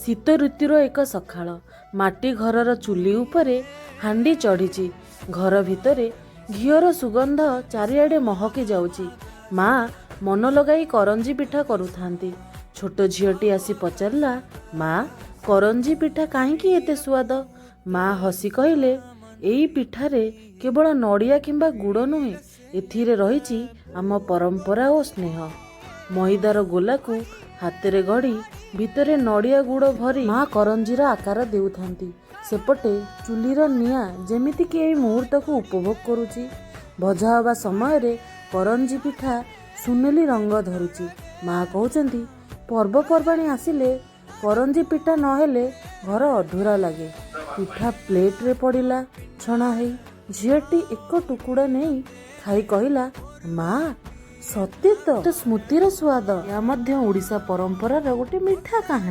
ଶୀତ ଋତୁର ଏକ ସକାଳ। ମାଟି ଘରର ଚୁଲି ଉପରେ ହାଣ୍ଡି ଚଢ଼ିଛି। ଘର ଭିତରେ ଘିଅର ସୁଗନ୍ଧ ଚାରିଆଡ଼େ ମହକି ଯାଉଛି। ମା ମନ ଲଗାଇ କରଞ୍ଜି ପିଠା କରୁଥାନ୍ତି। ଛୋଟ ଝିଅଟି ଆସି ପଚାରିଲା, ମା, କରଞ୍ଜି ପିଠା କାହିଁକି ଏତେ ସୁଆଦ? ମା ହସି କହିଲେ, ଏଇ ପିଠାରେ କେବଳ ନଡ଼ିଆ କିମ୍ବା ଗୁଡ଼ ନୁହେଁ, ଏଥିରେ ରହିଛି ଆମ ପରମ୍ପରା ଓ ସ୍ନେହ। ମଇଦାର ଗୋଲାକୁ ହାତରେ ଗଢ଼ି ଭିତରେ ନଡ଼ିଆ ଗୁଡ଼ ଭରି ମା କରଞ୍ଜିର ଆକାର ଦେଉଥାନ୍ତି। ସେପଟେ ଚୁଲିର ନିଆଁ ଯେମିତିକି ଏଇ ମୁହୂର୍ତ୍ତକୁ ଉପଭୋଗ କରୁଛି। ଭଜା ହେବା ସମୟରେ କରଞ୍ଜି ପିଠା ସୁନେଲି ରଙ୍ଗ ଧରୁଛି। ମା କହୁଛନ୍ତି, ପର୍ବପର୍ବାଣି ଆସିଲେ କରଞ୍ଜି ପିଠା ନହେଲେ ଘର ଅଧୁରା ଲାଗେ। ପିଠା ପ୍ଲେଟରେ ପଡ଼ିଲା ଛଣା ହେଇ। ଝିଅଟି ଏକ ଟୁକୁଡ଼ା ନେଇ ଖାଇ କହିଲା, ମା, ସତେ ତ, ଏ ତ ସ୍ମୃତିର ସ୍ୱାଦ। ଏହା ମଧ୍ୟ ଓଡ଼ିଶା ପରମ୍ପରାର ଗୋଟେ ମିଠା କାହାଣୀ।